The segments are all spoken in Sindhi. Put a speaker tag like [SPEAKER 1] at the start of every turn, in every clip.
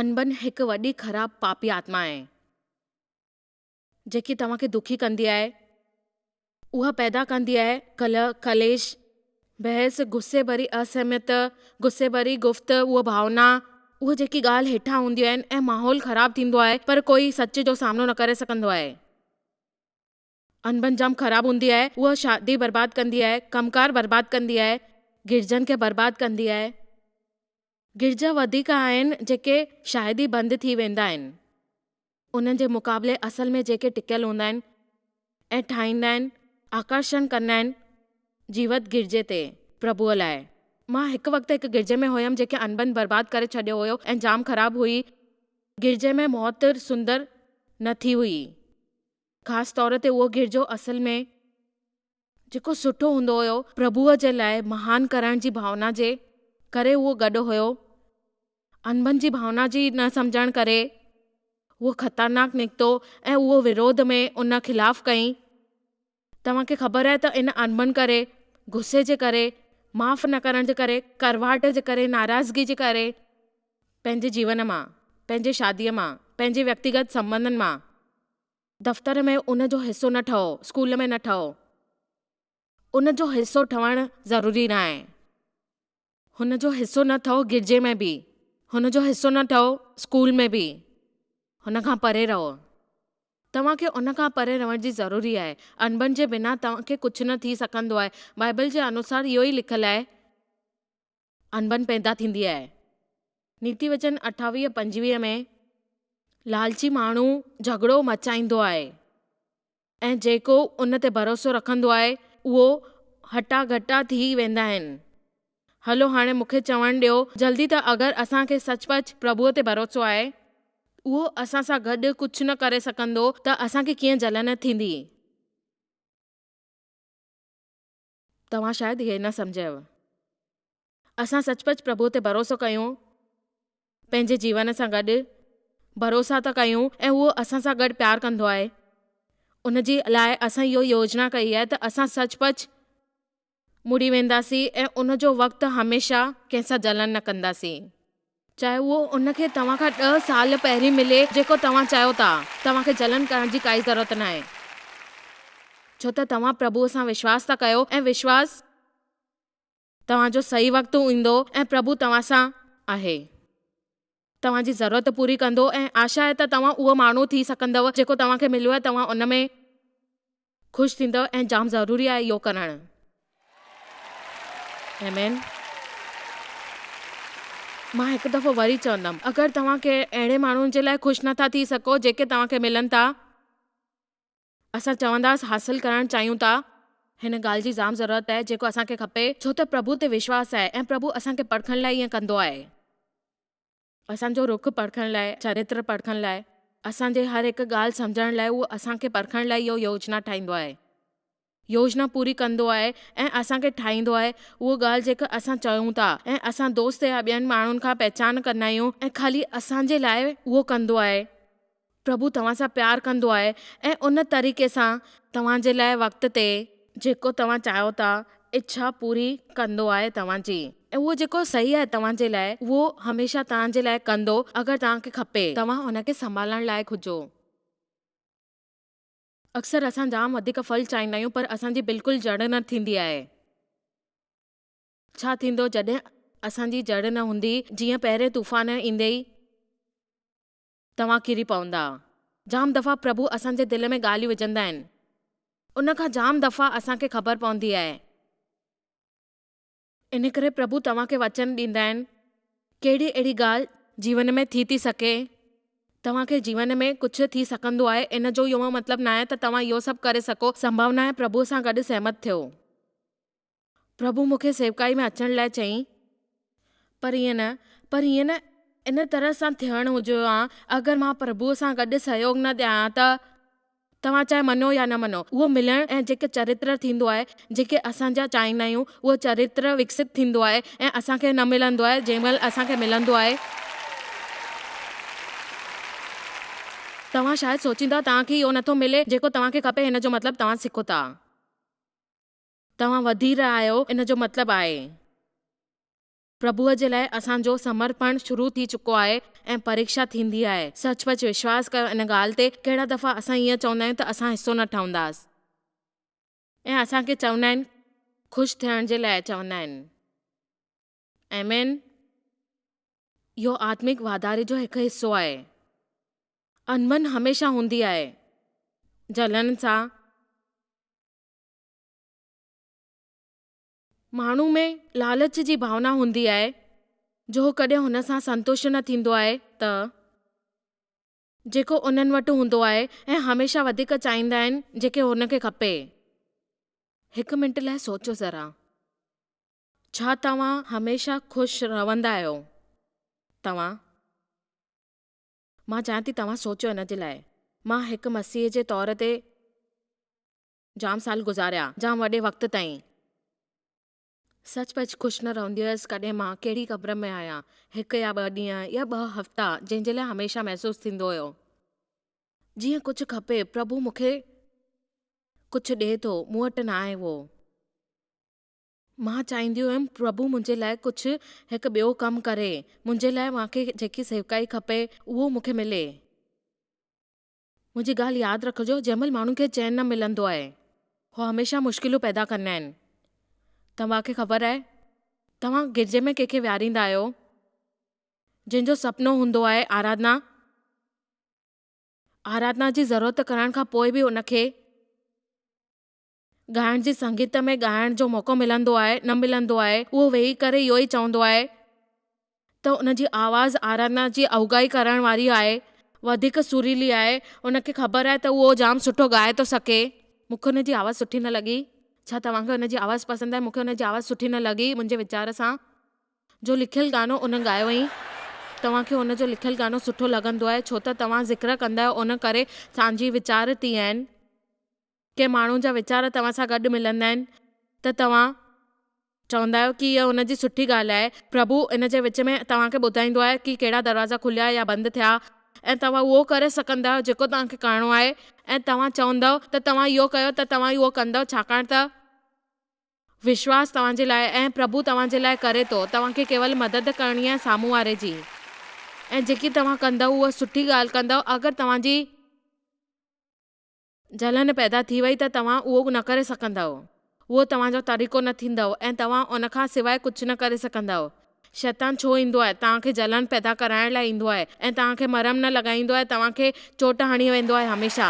[SPEAKER 1] انبن هڪ وڏي خراب پاپي آتما آهي. جيڪي توهان کي دکي ڪندي آهي. اها پيدا ڪندي آهي ڪلهه، ڪليش، بحث، غصي ڀري اسهمت، غصي ڀري گفت، اها ڀاونا، اها جيڪي ڳالهه هيٺان هونديون آهن ۽ ماحول خراب ٿيندو آهي پر ڪوئي سچ جو سامنو نه ڪري سگهندو آهي. انبن جام خراب هوندي آهي، اها شادي برباد ڪندي آهي، ڪم ڪار برباد ڪندي آهي، گرجن کي برباد ڪندي آهي. گرجا وڌيڪ آهن جيڪي شايد ئي بند ٿي ويندا آهن. انهن جي مقابلي اصل ۾ جيڪي ٽڪيل هوندا آهن ۽ ٺاهيندا آهن، آڪرشڻ ڪندا آهن جيوت گرجي تي، پرڀوء لاء. مان هڪ وقت هڪ گرجي ۾ هيم جيڪي انبن برباد ڪري ڇڏيو هيو ۽ جام خراب هئي. گرجي ۾ موت سندر نه ٿي هئي. خاص طور تي اهو گرجو اصل ۾ جيڪو سٺو هوندو هيو، پرڀوء جي لاء مهان ڪرڻ جي ڀاونا جي ڪري اهو گڏ هيو. انبن جي ڀاونا جي نه سمجهڻ ڪري اهو خطرناڪ نڪتو ۽ اهو وروڌ ۾ ان خلاف ڪئين. توهان کي خبر آهي ته ان انبن ڪري، غصي جي ڪري، معاف نه ڪرڻ جي ڪري، ڪڙواهٽ جي ڪري، ناراضگي جي ڪري، پنهنجي جيون مان، پنهنجي شاديء مان، پنهنجي ويڪتيگت سنٻنڌن مان، دفتر ۾ ان جو حصو نه ٺهو، اسڪول ۾ نه ٺهو. ان جو حصو ٺهڻ ضروري ناهي. هن جو حصو نه ٺهو گرجي ۾ به، هن جو حصو نه ٺهو اسڪول ۾ به. هن کان پري رهو. توهان کي ان کان پري رهڻ جي ضروري آهي. انبن جي بنا توهان کي ڪجهه نه ٿي سگهندو آهي. بائيبل جي انوسار اهو ئي لکيل آهي. انبن پيدا ٿيندي آهي. نيتي وچن اٺاويهه پنجويهه ۾ لالچي ماڻهو جهڳڙو مچائيندو آهي ۽ جيڪو ان تي ڀروسو رکندو آهي اهو هٽا گهٽا ٿي ويندا آهن. هلو هاڻي مون کي چوڻ ڏيو جلدي ته اگر اسان کي سچ پچ پرڀوء تي ڀروسو آهي اهو اسان سان گڏ ڪجهه نه ڪري سگهندو ته اسان کي ڪيئن جلن ٿيندي؟ توهان شايد هيء نه سمجهيو. اسان سچ پچ پرڀوء تي ڀروسو ڪيون، پنهنجي جيون سان گڏ ڀروسا ٿا ڪيون ۽ اهو اسان سان گڏ پيار ڪندو آهي. ان جي لاء اسان اهو يوجنا ڪئي آهي ته اسان سچ پچ مڙي وينداسين ۽ ان جو وقت هميشه ڪنهن سان جلن نه ڪنداسين. چاهي اهو ان کي توهان کان ڏهه سال پهرين ملي جيڪو توهان چاهيو ٿا، توهان کي جلن ڪرڻ جي ڪائي ضرورت ناهي. ڇو ته توهان پرڀوء سان وشواس ٿا ڪيو ۽ وشواس توهان جو صحيح وقت ايندو ۽ پرڀو توهان سان آهي. توهان جي ضرورت پوري ڪندو ۽ آشا آهي ته توهان اهو ماڻهو ٿي سگهندؤ جيڪو توهان کي مليو آهي توهان ان ۾ خوش ٿيندؤ ۽ جام ضروري آهي اهو ڪرڻ. آمين. مان هڪ دفعو وري چوندم اگر توهان ڪنهن اهڙي ماڻهو جي لاء خوش نه ٿا ٿي سگهو جيڪي توهان کي ملن ٿا اسان چونداس حاصل ڪرڻ چاهيون ٿا هن ڳالهه جي جام ضرورت آهي جيڪو اسان کي کپي ڇو ته پرڀو تي وشواس آهي ۽ پرڀو اسان کي پرکڻ لاء ائين ڪندو آهي. اسان جو رخ پرکڻ لاء، چرتر پرکڻ لاء، اسان جي هر هڪ ڳالهه سمجهڻ لاء اهو اسان کي پرکڻ لاء اهو يوجنا ٺاهيندو آهي. يوجنا پوري ڪندو آهي ۽ اسان کي ٺاهيندو آهي اهو ڳالهه جيڪا اسان چاهيون ٿا ۽ اسان دوست يا ٻين ماڻهن کان پهچان ڪندا آهيون ۽ خالي اسان جي لاء اهو ڪندو آهي. پرڀو توهان سان پيار ڪندو آهي ۽ ان طريقي سان توهان جي لاء وقت تي جيڪو توهان چاهيو ٿا اڇا پوري ڪندو آهي توهان جي ۽ اهو جيڪو صحيح آهي توهان جي لاء اهو هميشه توهان جي لاء ڪندو اگر توهان کي کپي توهان ان کي سنڀالڻ لائق هجو. اڪثر اسان جام وڌيڪ ڦل چاهيندا آهيون پر اسان جي بلڪل جڙ نه ٿيندي آهي. ڇا ٿيندو جڏهن اسان جي جڙ نه هوندي جيئن پهرين طوفان ايندي ئي توهان ڪري پوندا. جام دفعا پرڀو اسان جي دل ۾ ڳالهيون وجهندا آهن. ان کان جام دفعا اسان کي خبر پوندي آهي. ان ڪري پرڀو توهان کي وچن ڏيندا آهن. ڪهڙي اهڙي ڳالهه جيون ۾ ٿي ٿي سگهي. توهان کي جيون ۾ ڪجهه ٿي سگهندو آهي ان جو اهو مطلب ناهي ته توهان اهو سڀ ڪري سگهو. سنڀاونا آهي پرڀو سان گڏ سهمت ٿيو. پرڀو مون کي سيوڪائي ۾ اچڻ لاء چيائين، پر ائين نه، پر ائين نه، ان طرح سان ٿيڻ هجيو ها، اگر مان پرڀوء سان گڏ سهيوگ نه ڏيان ها ته، توهان چاهي مڃو يا نه مڃو، اهو ملڻ ۽ جيڪي چرتر ٿيندو آهي، جيڪي اسان جا چاهيندا آهيون، اهو چرتر وڪست ٿيندو آهي ۽ اسان کي نه ملندو آهي، جنهن مهل اسان کي ملندو آهي. توهان شايد سوچيندا توهان کي اهو نٿو ملي، جيڪو توهان کي کپي، هن جو مطلب توهان سکو ٿا. توهان وڌي رهيا آهيو ان جو مطلب آهي. پرڀوء جي لاء اسان جو سمرپڻ شروع ٿي چڪو آهي ۽ پريکشا ٿيندي آهي. سچ پچ وشواس ڪيو ان ڳالهه تي، ڪهڙا دفعا اسان ائين چوندا آهيون ته اسان حصو نه ٺهنداس. ۽ اسان کي چوندا آهن خوش ٿيڻ جي لاء چوندا آهن. آمين. اهو آتمڪ واڌاري جو هڪ حصو آهي. انبن هميشه هوندي آهي. جلن سان. ماڻهو ۾ لالچ جي ڀاونا هوندي آهي، جو هو ڪڏهن هن سان سنتشٽ نه ٿيندو آهي ته جيڪو انهن وٽ هوندو آهي ۽ هميشه وڌيڪ چاهيندا آهن جيڪي هن کي کپي. هڪ منٽ لاء سوچو ذرا. ڇا توهان هميشه خوش رهندا آهيو؟ توهان. مان چاهيان ٿي توهان سوچيو ان جي لاء. مان هڪ مسيحي جي طور تي. جام سال گذاريا، جام وڏي وقت تائين. سچ پچ خوش نه رهندي هيس ڪڏهن مان ڪهڙي قبر ۾ آهيان، هڪ يا ٻه ڏينهن يا ٻه هفتا جنهن جي لاء هميشه محسوس ٿيندو هيو. جيئن ڪجهه کپي، پرڀو مون کي ڪجهه ڏئي ٿو، مون وٽ ناهي اهو. مان چاهيندي هيم پرڀو منهنجي لاء ڪجهه هڪ ٻيو ڪم ڪري، منهنجي لاء مان کي جيڪي سيوڪائي کپي اهو مون کي ملي. منهنجي ڳالهه ياد رکجو، جنهن مهل ماڻهن کي چين نه ملندو آهي، هو هميشه مشڪلون پيدا ڪندا آهن. توهان کي خبر آهي، توهان گرجي ۾ ڪنهن کي ويهاريندا آهيو، جنهن جو سپنو هوندو آهي آراڌنا، آراڌنا جي ضرورت ڪرڻ کان پوء به ان کي ڳائڻ جي سنگيت ۾ ڳائڻ جو موقعو ملندو آهي نه ملندو آهي اهو ويهي ڪري اهو ئي چوندو آهي ته ان جي آواز آراڌنا جي اوگائي ڪرڻ واري آهي وڌيڪ سريلي آهي ان کي خبر آهي ته اهو جام سٺو ڳائي ٿو سگهي مون کي ان جي آواز سٺي نه لڳي ڇا توهان کي ان جي آواز پسند آهي مون کي ان جي آواز سٺي نه لڳي منهنجي ويچار سان جو لکيل گانو ان ڳايو هئين توهان کي ان جو لکيل گانو سٺو لڳندو آهي ڇو ته توهان ذڪر ڪندا آهيو ان ڪري سانجهي ويچار ٿي آهن ڪنهن ماڻهو جا ويچار توهان سان گڏ ملندا آهن ته توهان چوندا آهيو ڪي اها ان جي سٺي ڳالهه آهي. پرڀو ان جي وچ ۾ توهان کي ٻڌائيندو آهي ڪي ڪهڙا دروازا کليا يا بند ٿيا ۽ توهان اهو ڪري سگهندا آهيو جيڪو توهان کي ڪرڻو آهي ۽ توهان چوندؤ ته توهان اهو ڪيو ته توهان اهو ڪندؤ ڇاڪاڻ ته وشواس توهان جي لاء ۽ پرڀو توهان جي لاء ڪري ٿو، توهان کي ڪيول مدد ڪرڻي آهي سامهون واري جي ۽ جيڪي توهان ڪندؤ اهو سٺي ڳالهه ڪندؤ اگر توهان جي جلن پيدا ٿي وئي ته توهان اهو نه ڪري سگهندؤ اهو توهان جو طريقو نه ٿيندو ۽ توهان ان کان سواء ڪجهه نه ڪري سگهندؤ. شيطان ڇو ايندو آهي؟ توهان کي جلن پيدا ڪرائڻ لاء ايندو آهي ۽ توهان کي مرهم نه لڳائيندو آهي توهان کي چوٽ هڻي ويندو آهي هميشه.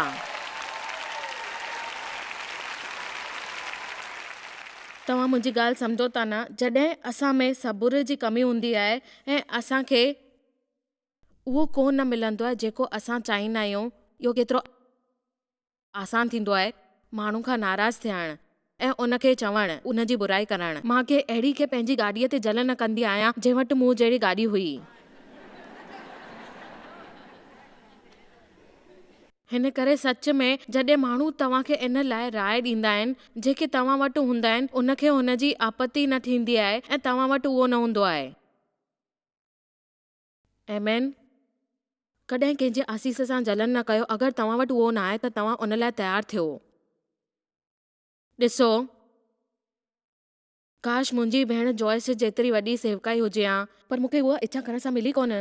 [SPEAKER 1] توهان منهنجي ڳالهه سمجهو ٿا نه؟ جڏهن اسان ۾ صبر جي ڪمي هوندي آهي ۽ اسان کي اهو ڪو نه ملندو آهي جيڪو اسان چاهيندا آهيون، اهو ڪيترو آسان ٿيندو آهي ماڻهو کان ناراض ٿيڻ ۽ ان کي چوڻ، ان جي برائي ڪرڻ. مان ڪنهن اهڙي کي پنهنجي گاڏيء تي جلن نه ڪندي آهيان جنهن وٽ مون جهڙي گاڏي هئي. هن ڪري سچ ۾ جڏهن ماڻهو توهان کي ان لاء راء ڏيندا آهن، جيڪي توهان وٽ هوندا آهن، ان کي هن جي آپتي نه ٿيندي آهي ۽ توهان وٽ اهو نه هوندو آهي. آمين. ڪڏهن ڪنهن جي آسيس سان جلن نه ڪيو، اگر توهان وٽ اهو نه آهي ته توهان ان لاء تيار ٿيو. ڏسو. ڪاش منهنجي ڀيڻ جوائس جيتري وڏي سيوڪائي هجي ها. پر مون کي اها اڇا ڪرڻ سان ملي ڪونه.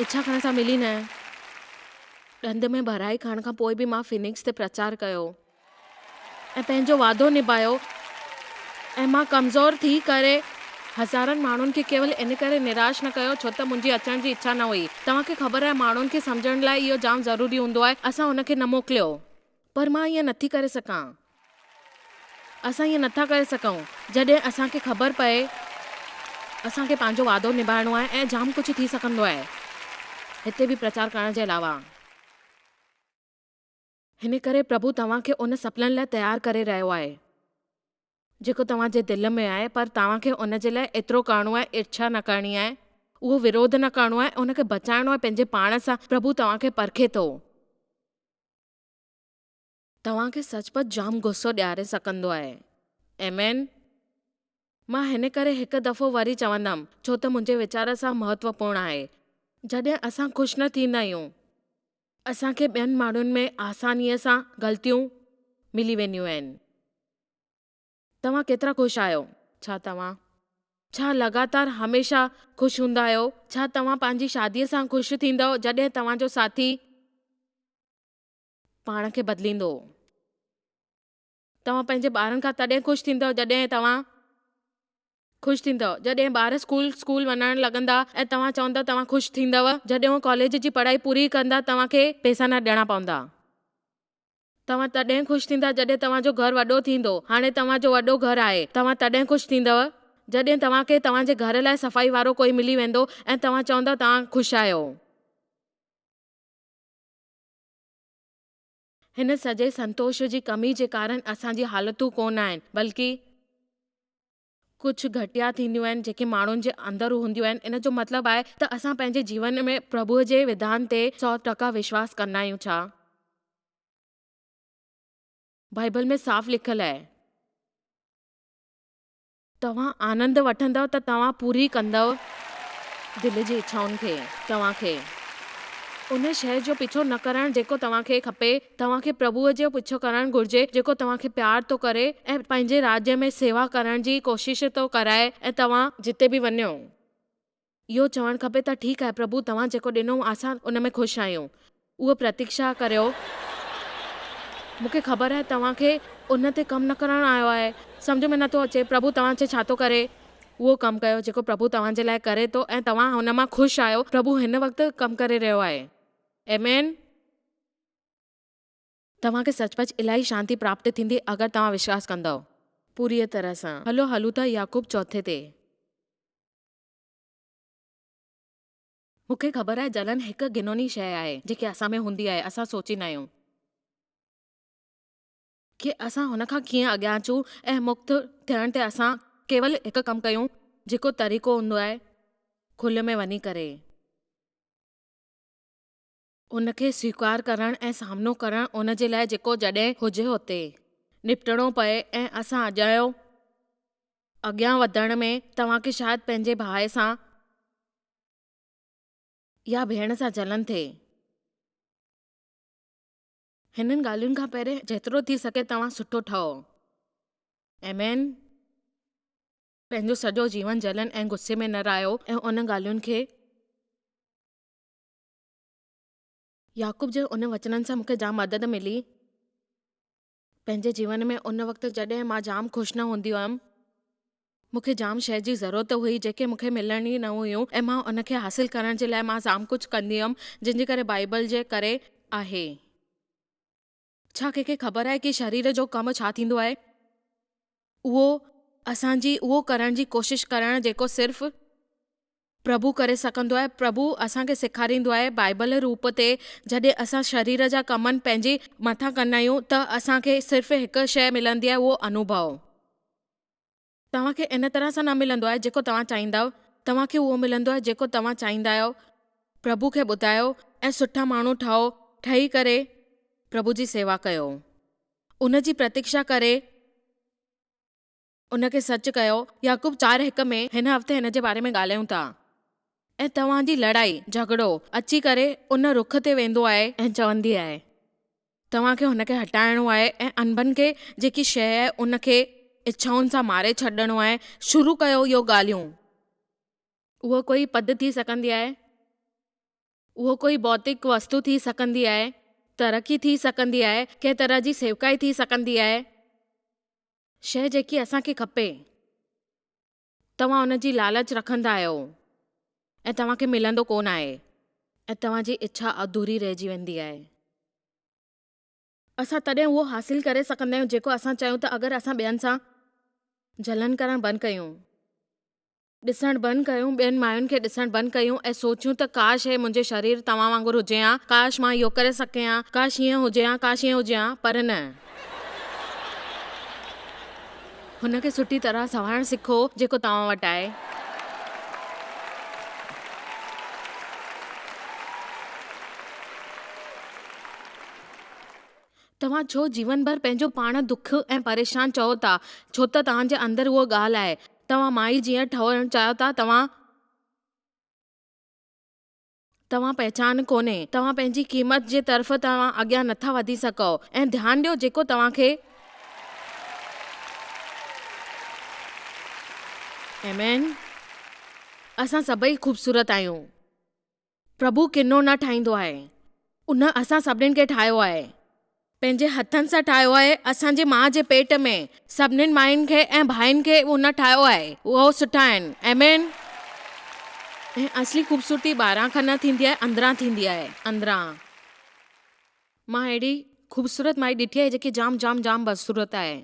[SPEAKER 1] اڇا ڪرڻ سان ملي نه. ڏند ۾ ڀرائي کائڻ کان پوء به مان فينڪس تي پرچار ڪيو. ۽ پنهنجو وعدو نڀايو ۽ مان ڪمزور ٿي ڪري هزارن ماڻهن کي ڪيول ان ڪري نراش نه ڪيو ڇو ته منهنجي اچڻ جي اڇا نه هئي. توهان کي خبر آهي ماڻهن کي سمجهڻ لاء اهو جام ضروري هوندو آهي اسان هن کي نه موڪليو. پر مان ائين نٿي ڪري سگهان. اسان ائين نٿا ڪري سگهون. جڏهن اسان کي خبر پئي اسان کي پنهنجو وعدو نڀائڻو آهي ۽ جام ڪجهه ٿي سگهندو آهي هتي به پرچار ڪرڻ جي علاوه. هن ڪري پرڀو توهان کي ان سپنن لاء تيار ڪري رهيو آهي، جيڪو توهان جي دل ۾ آهي، پر توهان کي ان جي لاء ايترو ڪرڻو آهي، ايرڇا نه ڪرڻي آهي، اهو وروڌ نه ڪرڻو آهي، ان کي بچائڻو آهي پنهنجي پاڻ سان، پرڀو توهان کي پرکي ٿو. توهان کي سچ پچ جام غصو ڏياري سگهندو آهي. آمين. مان هن ڪري هڪ دفعو وري چوندم، ڇو ته منهنجي ويچار سان مهتوپورڻ آهي. جڏهن اسان خوش نه ٿيندا آهيون. اسان کي ٻين ماڻهن ۾ آسانيء سان غلطيون ملي وينديون آهن. توهان ڪيترا خوش آهيو؟ ڇا توهان ڇا لڳاتار هميشه خوش هوندا آهيو؟ ڇا توهان پنهنجي شاديء سان خوش ٿيندؤ جڏهن توهان جو ساٿي پاڻ کي بدليندو؟ توهان پنهنجي ٻارن کان تڏهن خوش ٿيندؤ جڏهن توهان خوش ٿيندؤ جڏهن ٻار اسڪول اسڪول وڃڻ لڳندا ۽ توهان چوندؤ توهان خوش ٿيندؤ جڏهن هو ڪاليج جي پڙهائي پوري ڪندا توهان کي پئسا نه ڏيڻا پوندا. توهان تڏهن خوش ٿيندا جڏهن توهان جو گهر وڏو ٿيندو. هاڻي توهان جو وڏو گهر آهي. توهان تڏهن خوش ٿيندؤ جڏهن توهان کي توهان جي گهر لاء صفائي وارو ڪوئي ملي ويندو ۽ توهان چوندؤ توهان خوش آهيو. هن سڄي سنتوش جي ڪمي جي ڪارڻ اسان جي حالتون ڪونه آهن بلڪه ڪجهه گهٽيا ٿينديون آهن جيڪي ماڻهن جي اندر هونديون آهن ان جو مطلب آهي ته اسان پنهنجي جيون ۾ پرڀوء جي وڌان تي 100% وشواس ڪندا آهيون ڇا؟ بائيبل ۾ صاف لکيل آهي. توهان آنند وٺندؤ ته توهان پوري ڪندؤ دل جي اڇائن کي. توهان کي ان شيء جو پيڇو نه ڪرڻ جيڪو توهان کي کپي، توهان کي پرڀوء جو پيڇو ڪرڻ گهرجي جيڪو توهان کي پيار ٿو ڪري ۽ پنهنجي راڄ ۾ سيوا ڪرڻ جي ڪوشش ٿو ڪرائي ۽ توهان جتي به وڃو اهو چوڻ کپي ته ٺيڪ آهي پرڀو توهان جيڪو ڏنو اسان ان ۾ خوش آهيون. اهو پرتيڪشا ڪريو. مون کي خبر آهي توهان کي ان تي ڪم نه ڪرڻ آيو آهي. سمجهه ۾ نٿو اچي پرڀو توهان کي ڇا ٿو ڪري. اهو ڪم ڪيو جيڪو پرڀو توهان جي لاء ڪري ٿو ۽ توهان هن مان خوش آهيو. پرڀو هن وقت ڪم ڪري رهيو آهي. آمين. توهان کي سچ پچ الاهي شانتي پراپت ٿيندي اگر توهان وشواس ڪندؤ. پوريء طرح سان. هلو هلون ٿا يعقوب چوٿين تي. مون کي خبر آهي جلن هڪ گهنوني شيء آهي جيڪي اسان ۾ هوندي آهي اسان سوچيندا آهيون ڪي اسان هن کان ڪيئن اڳيان اچون ۽ مڪت ٿيڻ تي اسان ڪيول هڪ ڪم ڪيون جيڪو طريقو هوندو آهي کل ۾ وڃي ڪري ان کي سويڪار ڪرڻ ۽ سامنو ڪرڻ ان جي لاء جيڪو جڏهن هجي اتي نپٽڻو پئي ۽ اسان اجايو اڳيان وڌڻ ۾ توهان کي شايد پنهنجي ڀاء سان يا ڀيڻ سان جلن ٿئي. هنن ڳالهين کان پهرين جيترو ٿي سگهي توهان سٺو ٺهو. آمين. پنهنجو سڄو جيون جلن ۽ غصي ۾ نه رهايو ۽ انهن ڳالهين کي. يعقوب جي انهن وچنن سان مون کي جام مدد ملي. پنهنجي جيون ۾ ان وقت جڏهن مان جام خوش نه هوندي هيم، مون کي جام شيء جي ضرورت هئي جيڪي مون کي ملڻ ئي نه هيون ۽ مان ان کي حاصل ڪرڻ جي لاء مان جام ڪجهه ڪندي هيم جنهن جي ڪري بائيبل جي ڪري آهي. ڇا ڪنهن کي خبر آهي ڪي شرير جو ڪم ڇا ٿيندو آهي؟ اهو اسان جي اهو ڪرڻ جي ڪوشش ڪرڻ جيڪو صرف پرڀو ڪري سگهندو آهي. پرڀو اسان کي سيکاريندو آهي بائيبل روپ تي جڏهن اسان شرير جا ڪمن پنهنجي مٿان ڪندا آهيون ته اسان کي صرف هڪ شيء ملندي آهي اهو انوڀو. توهان کي ان طرح سان نه ملندو آهي جيڪو توهان چاهيندؤ توهان کي اهو ملندو آهي جيڪو توهان چاهيندا آهيو. پرڀو کي ٻڌايو ۽ سٺا ماڻهو ٺهو ٺهي ڪري پرڀو جي سيوا ڪيو. ان جي پرتيڪشا ڪري. ان کي سچ ڪيو. يعقوب چار هڪ ۾ هن هفتي هن جي باري ۾ ڳالهايون ٿا. ۽ توهان جي لڙائي، جهڳڙو، اچي ڪري ان رخ تي ويندو آهي. ۽ چوندي آهي. توهان کي هن کي هٽائڻو آهي ۽ انبن کي جيڪي شيء آهي ان کي اڇائن سان ماري ڇڏڻو آهي. شروع ڪيو اهو ڳالهيون. اهو ڪوئي پد ٿي سگهندي آهي. اهو ڪوئي ڀوتڪ وستو ٿي سگهندي آهي. ترقي ٿي سگهندي آهي. ڪنهن طرح جي سيوڪائي ٿي سگهندي آهي. شيء جيڪي اسان کي کپي، توهان ان جي لالچ رکندا آهيو ۽ توهان کي ملندو ڪونه آهي ۽ توهان جي اڇا اڌوري رهجي ويندي آهي. اسان تڏهن اهو حاصل ڪري سگهندا آهيون جيڪو اسان چاهيون ته اگر اسان ٻين سان جلن ڪرڻ بند ڪيون. ڏسڻ بند ڪيون، ٻين ماين کي ڏسڻ بند ڪيون ۽ سوچيون ته ڪاش هي منهنجي شرير توهان وانگر هجي ها، ڪاش مان اهو ڪري سگهين ها، ڪاش هيئن هجي ها، ڪاش هيئن هجي ها، پر نه. هن کي سٺي طرح سنوارڻ سکو جيڪو توهان وٽ آهي. توهان ڇو جيون ڀر پنهنجو پاڻ دک ۽ پريشان چئو ٿا؟ ڇو ته توهان جي اندر اها ڳالهه آهي. توهان مائي جيئن ٺهڻ چاهيو ٿا، توهان توهان پهچان ڪونهي. توهان پنهنجي قيمت جي طرف توهان اڳيان نٿا وڌي سگهو ۽ ڌيان ڏيو جيڪو توهان کي. آمين. اسان سڀئي خوبصورت آهيون. پرڀو ڪنو نه ٺاهيندو آهي. ان اسان سڀنين کي ٺاهيو آهي. پنهنجي هٿن سان ٺاهيو آهي. اسان جي ماء جي پيٽ ۾ سڀنين ماين کي ۽ ڀائن کي ان ٺاهيو آهي. اهو سٺا آهن. آمين. ۽ اصلي خوبصورتي ٻاهران کان نه ٿيندي آهي اندران ٿيندي آهي. اندران. مان اهڙي خوبصورت مائي ڏٺي آهي جيڪي جام جام جام بدصورت آهي.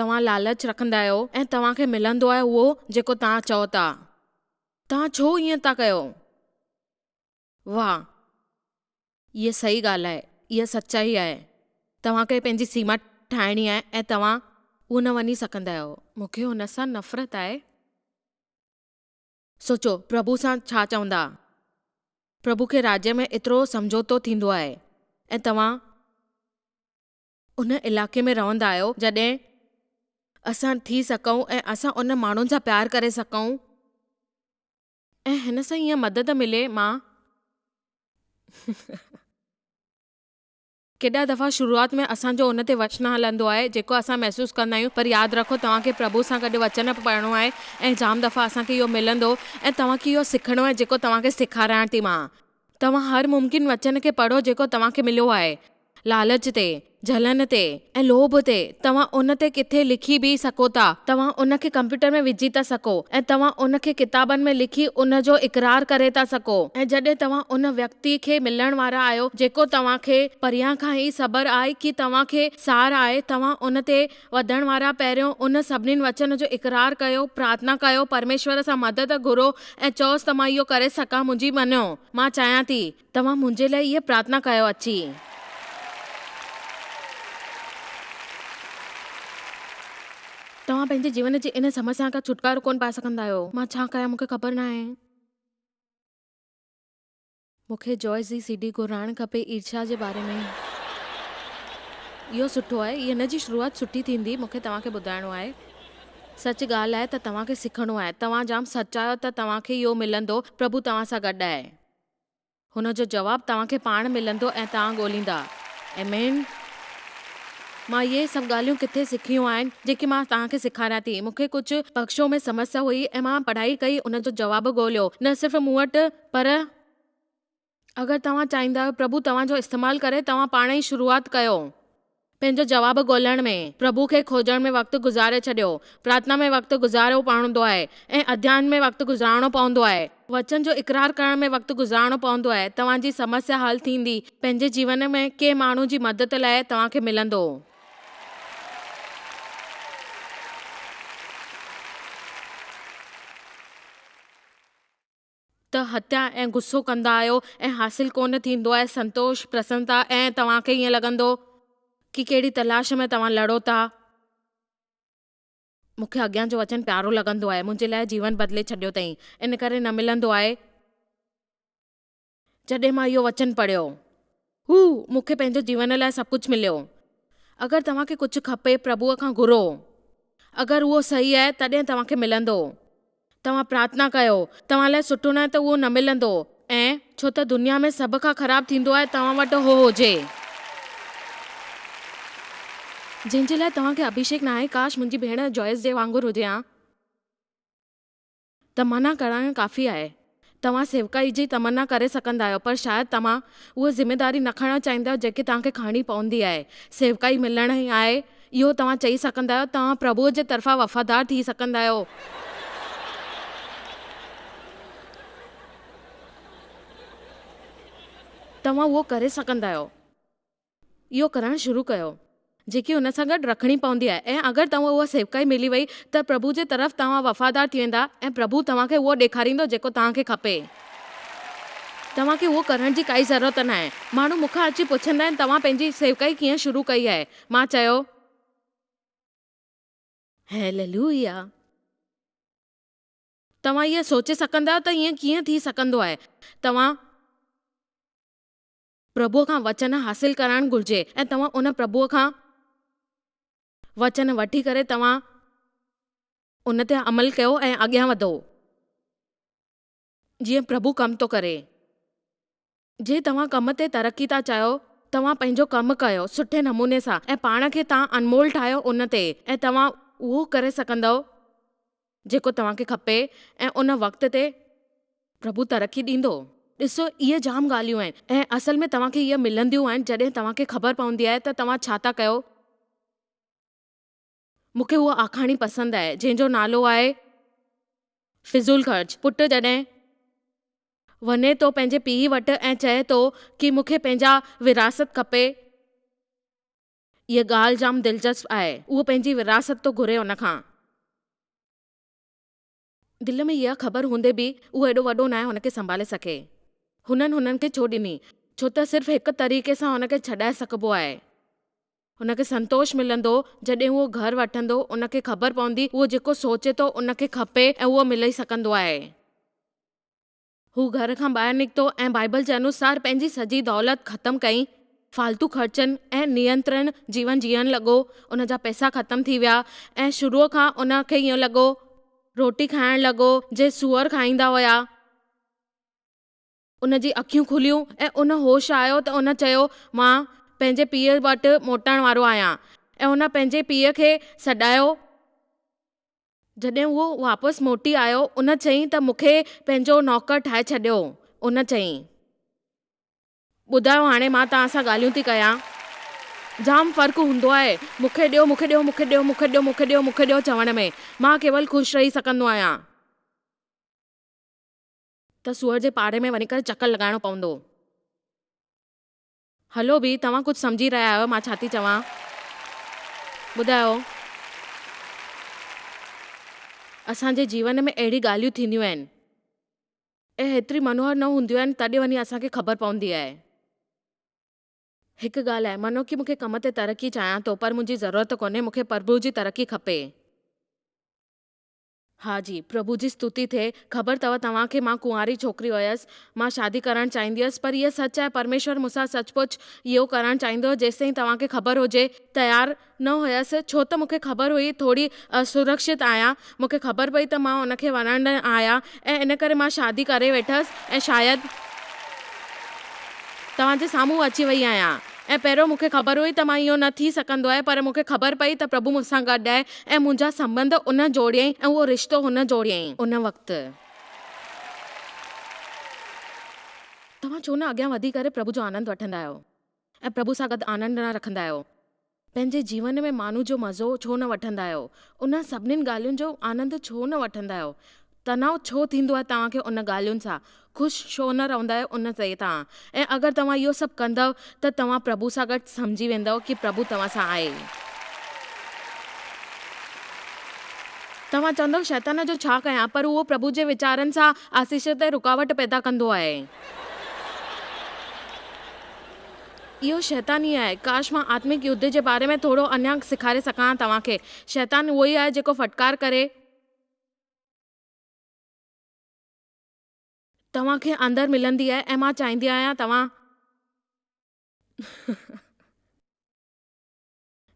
[SPEAKER 1] توهان لالچ رکندا آهيو ۽ توهان کي ملندو آهي اهو جيڪو توهان چئو ٿا. توهان ڇو ائين ٿا ڪيو؟ واهه! اها صحيح ڳالهه آهي. اها سچائي آهي. توهان کي پنهنجي سيما ٺاهڻي آهي ۽ توهان اهو نه وڃي سگهندا آهيو. مون کي هن سان نفرت آهي. سوچو، پرڀو سان ڇا چوندا؟ پرڀو کي راڄ ۾ ايترو سمجهوتو ٿيندو آهي ۽ توهان. ان علائقي ۾ رهندا آهيو جڏهن اسان ٿي سگهون ۽ اسان ان ماڻهن سان پيار ڪري سگهون ۽ هن سان ائين مدد ملي مان ڪيڏا دفعا شروعات ۾ اسان جو ان تي وش نه هلندو آهي جيڪو اسان محسوس ڪندا آهيون پر ياد رکو توهان کي پرڀو سان گڏ وچن پڙهڻو آهي ۽ جام دفعا اسان کي اهو ملندو ۽ توهان کي اهو سکڻو آهي جيڪو توهان کي سيکاريان ٿي مان توهان هر ممڪن وچن کي پڙهو جيڪو توهان کي مليو آهي لالچ تي، جلن تي ۽ لوڀ تي، توهان ان تي ڪٿي لکي به سگهو ٿا. توهان ان کي ڪمپيوٽر ۾ وجهي ٿا سگهو ۽ توهان ان کي ڪتابن ۾ لکي ان جو اقرار ڪري ٿا سگهو. ۽ جڏهن توهان ان ويڪتي کي ملڻ وارا آهيو جيڪو توهان کي پريان کان ئي صبر آهي ڪي توهان کي سار آهي، توهان ان تي وڌڻ وارا پهريون ان سڀني وچن جو اقرار ڪيو، پرارٿنا ڪيو، پرميشور سان مدد گهرو ۽ چئوس ته مان اهو ڪري سگهان منهنجي مڃو، مان چاهيان ٿي. توهان منهنجي لاء هيء پرارٿنا ڪيو اچي. توهان پنهنجي جيون جي ان سمسيا کان ڇوٽڪارو ڪونه پائي سگهندا آهيو. مان ڇا ڪيان مون کي خبر ناهي. مون کي جوائس جي سي ڊي گهرائڻ کپي ايرشا جي باري ۾. اهو سٺو آهي. هن جي شروعات سٺي ٿيندي. مون کي توهان کي ٻڌائڻو آهي. سچ ڳالهه آهي ته توهان کي سکڻو آهي. توهان جام سچ آهيو ته توهان کي اهو ملندو. پرڀو توهان سان گڏ آهي. هن جو جواب توهان کي پاڻ ملندو ۽ توهان ڳوليندا. آمين. مان اهي سڀ ڳالهيون ڪٿي سکيون آهن، جيڪي مان توهان کي سيکاريان ٿي. مون کي ڪجهه بخشو ۾ سمسيا هئي ۽ مان پڙهائي ڪئي ان جو جواب ڳوليو. نه صرف مون وٽ، پر. اگر توهان چاهيندا آهيو پرڀو توهان جو استعمال ڪري، توهان پاڻ ئي شروعات ڪيو. پنهنجو جواب ڳولڻ ۾، پرڀو کي کوجڻ ۾ وقت گذاري ڇڏيو. پرارٿنا ۾ وقت گذاريو پوندو آهي ۽ اڌيان ۾ وقت گذارڻو پوندو آهي. وچن جو اقرار ڪرڻ ۾ وقت گذارڻو پوندو آهي. توهان جي سمسيا حل ٿيندي. پنهنجي جيون ۾ ڪنهن ماڻهو جي مدد لاء توهان کي ملندو. ته هتيا ۽ غصو ڪندا آهيو ۽ حاصل ڪونه ٿيندو آهي سنتوش، پرسنتا ۽ توهان کي ائين لڳندو ڪي ڪهڙي تلاش ۾ توهان لڙو ٿا. مون کي اڳيان جو وچن پيارو لڳندو آهي، منهنجي لاء جيون بدلي ڇڏيو اٿئين، ان ڪري نه ملندو آهي. جڏهن مان اهو وچن پڙهيو. هو، مون کي پنهنجو جيون لاء سڀ ڪجهه مليو. اگر توهان کي ڪجهه کپي، پرڀوء کان گهرو. اگر اهو صحيح آهي، تڏهن توهان کي ملندو. توهان پرارٿنا ڪيو. توهان لاء سٺو ناهي ته اهو نه ملندو. ۽ ڇو ته دنيا ۾ سڀ کان خراب ٿيندو آهي توهان وٽ هو هجي. جنهن جي لاء توهان کي اڀيشيڪ ناهي، ڪاش منهنجي ڀيڻ جوائس جي وانگر هجي ها. تمنا ڪرڻ ڪافي آهي. توهان سيوڪائي جي تمنا ڪري سگهندا آهيو پر شايد توهان اها ذميداري نه کڻڻ چاهيندا آهيو جيڪي توهان کي کڻڻي پوندي آهي. سيوڪائي ملڻ ئي آهي اهو توهان چئي سگهندا آهيو. توهان پرڀوء جي طرفان وفادار ٿي سگهندا آهيو. توهان اهو ڪري سگهندا آهيو. اهو ڪرڻ شروع ڪيو، جيڪي ان سان گڏ رکڻي پوندي آهي ۽ اگر توهان اها سيوڪائي ملي وئي ته پرڀو جي طرف توهان وفادار ٿي ويندا ۽ پرڀو توهان کي اهو ڏيکاريندو جيڪو توهان کي کپي. توهان کي اهو ڪرڻ جي ڪائي ضرورت ناهي. ماڻهو مون کان اچي پڇندا آهن توهان پنهنجي سيوڪائي ڪيئن شروع ڪئي آهي؟ مان چيو. هيللويا! توهان اهو سوچي سگهندا آهيو ته ائين ڪيئن ٿي سگهندو آهي؟ توهان. پرڀوء کان وچن حاصل ڪرڻ گهرجي ۽ توهان ان پرڀوء کان وچن وٺي ڪري توهان ان تي عمل ڪيو ۽ اڳيان وڌو. جيئن پرڀو ڪم ٿو ڪري. جي توهان ڪم تي ترقي ٿا چاهيو، توهان پنهنجو ڪم ڪيو سٺي نموني سان ۽ پاڻ کي توهان انمول ٺاهيو ان تي ۽ توهان اهو ڪري سگهندؤ جيڪو توهان کي کپي ۽ ان وقت تي پرڀو ترقي ڏيندو. ڏسو اهي جام ڳالهيون آهن ۽ اصل ۾ توهان کي اهي ملنديون آهن جڏهن توهان کي خبر پوندي آهي ته توهان ڇا ٿا ڪيو. مون کي اها آکاڻي پسند آهي جنهن جو نالو آهي فضول خرچ. پٽ جڏهن وڃي ٿو پنهنجي پيء وٽ ۽ چئي ٿو ڪي مون کي پنهنجا وراثت کپي. هيء ڳالهه جام دلچسپ آهي. اهو پنهنجي وراثت ٿو گهري ان کان. دل ۾ اها خبر هوندي به اهو ايڏو وڏو ناهي هن کي سنڀالي سگهي. هنن هنن کي ڇو ڏني؟ ڇو ته صرف هڪ طريقي سان هن کي ڇڏائي سگهبو آهي. هن کي سنتوش ملندو جڏهن اهو گهر وٺندو، ان کي خبر پوندي اهو جيڪو سوچي ٿو ان کي کپي ۽ اهو ملي سگهندو آهي. هو گهر کان ٻاهر نڪتو ۽ بائيبل جي انوسار پنهنجي سڄي دولت ختم ڪئي. فالتو خرچن ۽ نينترڻ جيون جيئڻ لڳو. ان جا پئسا ختم ٿي ويا ۽ شروع کان ان کي ائين لڳو. روٽي کائڻ لڳو جي سوئر کائيندا هيا. ان جي اکيون کليون ۽ ان هوش آيو ته ان چيو، مان پنهنجي پيء وٽ موٽڻ وارو آهيان. ۽ هن پنهنجي پيء کي سڏايو. جڏهن اهو واپس موٽي آيو، ان چيائين ته مون کي پنهنجو نوڪر ٺاهي ڇڏيو. ان چيائين. ٻڌايو هاڻي مان توهان سان ڳالهيون ٿي ڪيان. جام فرق هوندو آهي مون کي ڏيو، مون کي ڏيو، مون کي ڏيو، مون کي ڏيو، مون کي ڏيو، مون کي ڏيو چوڻ ۾. مان ڪيول خوش رهي سگهندو آهيان. ته سوئر جي پاڙي ۾ وڃي ڪري چڪر لڳائڻو پوندو. هلو به، توهان ڪجهه سمجهي رهيا آهيو مان ڇا ٿي چوان؟ ٻڌايو. اسان جي جيون ۾ اهڙي ڳالهيون ٿينديون آهن ۽ هيتري منوهر نه هونديون آهن تڏهن وڃي اسان کي خبر پوندي آهي. هڪ ڳالهه آهي، مانو ڪي مون کي ڪم تي ترقي چاهيان ٿو پر منهنجي ضرورت ڪونهي، مون کي پرڀو جي ترقي کپي. ها جي، پرڀو جي ستوتي ٿئي. خبر اٿو توهان کي مان ڪنواري ڇوڪري هيس. مان شادي ڪرڻ چاهيندي هيس پر هيء سچ آهي پرميشور مون سان سچ پچ اهو ڪرڻ چاهيندو هو جيستائين توهان کي خبر هجي. تيار نه هيس ڇو ته مون کي خبر هئي ٿوري اسرڪشت آهيان. مون کي خبر پئي ته مان ان کي وڻندڙ آهيان ۽ ان ڪري مان شادي ڪري ويٺس ۽ شايد توهان جي سامهون اچي وئي آهيان. ۽ پهريون مون کي خبر هئي ته مان اهو نه ٿي سگهندو آهي پر مون کي خبر پئي ته پرڀو مون سان گڏ آهي ۽ منهنجا سنٻنڌ ان جوڙيائين ۽ اهو رشتو هن جوڙيائين. ان وقت. توهان ڇو نه اڳيان وڌي ڪري پرڀو جو آنند وٺندا آهيو ۽ پرڀو سان گڏ آنند نه رکندا آهيو؟ پنهنجي جيون ۾ مانو جو مزو ڇو نه وٺندا آهيو؟ انهن سڀنين ڳالهين جو آنند ڇو نه وٺندا آهيو؟ تناء ڇو ٿيندو آهي توهان کي ان ڳالهين سان؟ خوش ڇو نه رهندا آهيو ان تي توهان؟ ۽ اگر توهان اهو سڀ ڪندؤ ته توهان پرڀو سان گڏ سمجهي ويندؤ ڪي پرڀو توهان سان آهي. توهان چوندؤ شيطان جو ڇا ڪيان پر اهو پرڀو جي ويچارن سان آسيس تي رڪاوٽ پيدا ڪندو آهي. اهو شيطان ئي آهي. ڪاش مان آتمڪ يڌ جي باري ۾ ٿورو اڃا سيکاري سگهان ها توهان کي. شيطان اهو ئي آهي جيڪو ڦٽڪار ڪري. توهان کي اندر ملندي آهي ۽ مان چاهيندي آهيان توهان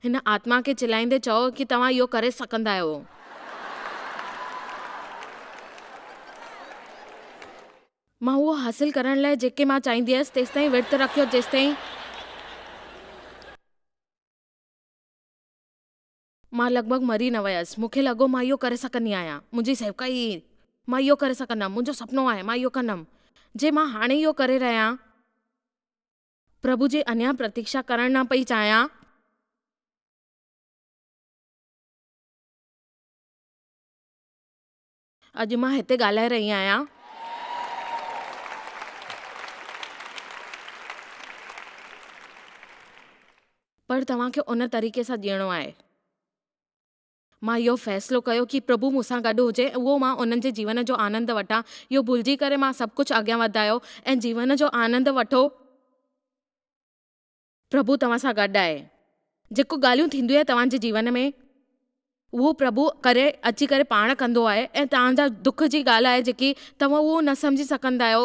[SPEAKER 1] هن آتما کي چلائيندي چئو ڪي توهان اهو ڪري سگهندا آهيو. مان اهو حاصل ڪرڻ لاء جيڪي مان چاهيندي هيس تيستائين ورت رکيو جيستائين. مان لڳ ڀڳ مري نه ويس. مون کي لڳو مان اهو ڪري سگهندي آهيان. منهنجي سيوڪائي هئي. مان اهو ڪري سگهندم. منهنجو سپنو آهي. مان اهو ڪندم. جي مان هاڻي اهو ڪري رهيان. پرڀو جي اڃا پرتيڪشا ڪرڻ نه پئي چاهيان. اڄ مان هتي ڳالهائي رهي آهيان. پر توهان کي ان طريقي سان جيئڻو آهي. مان اهو فيصلو ڪيو ڪي پرڀو مون سان گڏ هجي اهو مان انهن جي جيون جو آنند وٺان. اهو ڀلجي ڪري مان سڀ ڪجهه اڳيان وڌايو ۽ جيون جو آنند وٺو. پرڀو توهان سان گڏ آهي. جيڪو ڳالهيون ٿينديون آهن توهان جي جيون ۾ اهو پرڀو ڪري اچي ڪري پاڻ ڪندو آهي ۽ توهان جا دک جي ڳالهه آهي جيڪي توهان اهو نه سمجهي سگهندا آهيو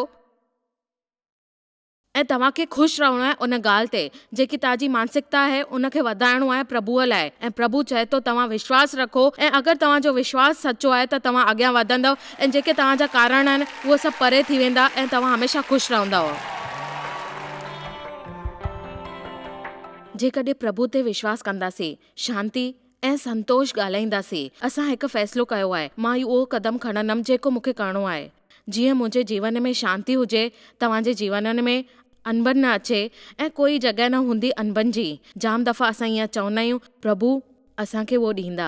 [SPEAKER 1] ۽ توهان کي خوش رهڻو آهي ان ڳالهه تي، جيڪي توهان جي مانسڪتا آهي ان کي وڌائڻو آهي پرڀوء لاء ۽ پرڀو چئي ٿو توهان وشواس رکو ۽ اگر توهان جو وشواس سچو آهي ته توهان اڳيان وڌندؤ ۽ جيڪي توهان جا ڪارڻ آهن اهي سڀ پري ٿي ويندا ۽ توهان هميشه خوش رهندؤ. جيڪڏهن پرڀو تي وشواس ڪنداسين، شانتي ۽ سنتوش ڳالهائينداسين. اسان هڪ فيصلو ڪيو آهي. مان اهو قدم کڻندم جيڪو مون کي ڪرڻو آهي. جيئن منهنجي جيون ۾ شانتي هجي، توهان جي جيونن ۾ انبن نه اچي ۽ ڪوئي جڳهه نه هوندي انبن جي. جام دفعا اسان ائين چوندا آهيون، پرڀو اسان کي اهو ڏيندا.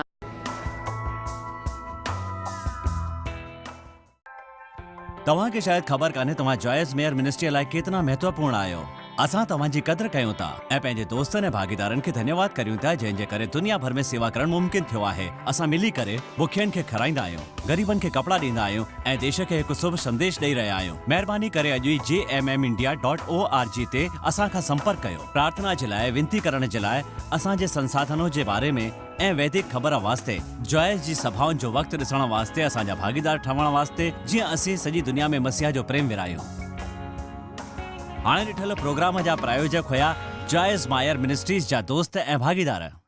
[SPEAKER 2] توهان کي شايد خبر ڪانهي توهان جوائس ميئر منسٽريء لاء ڪيتنا مهتوپورڻ آهيو. اسان توهان جي قدر ڪيون ٿا ۽ پنهنجي دوستن ۽ ڀاڳيدارن کي ڌنيواد ڪريون ٿا جنهن جي ڪري دنيا ڀر ۾ سيوا ڪرڻ ممڪن ٿيو آهي. اسان ملي ڪري بکين کي کارائيندا آهيون، غريبن کي ڪپڙا ڏيندا آهيون ۽ ديش کي هڪ شڀ سنديش ڏئي رهيا آهيون. مهرباني ڪري اڄ ئي J M M India dot O R G تي اسان کان سمپرڪ ڪيو. پرارٿنا جي لاء وينتي ڪرڻ جي لاء اسان جي سنساڌنو جي باري ۾ ۽ ويدڪ خبر واسطي جوائس جي سڀائن جو وقت ڏسڻ واسطي اسان جا ڀاڳيدار ٺهڻ واسطي جيئن اسين سڄي دنيا ۾ مسيح جو پريم ورهايون. هاڻي ڏٺل پروگرام جا پرايوجڪ هيا جوائس مائر منسٽريز جا دوست ۽ ڀاڳيدار.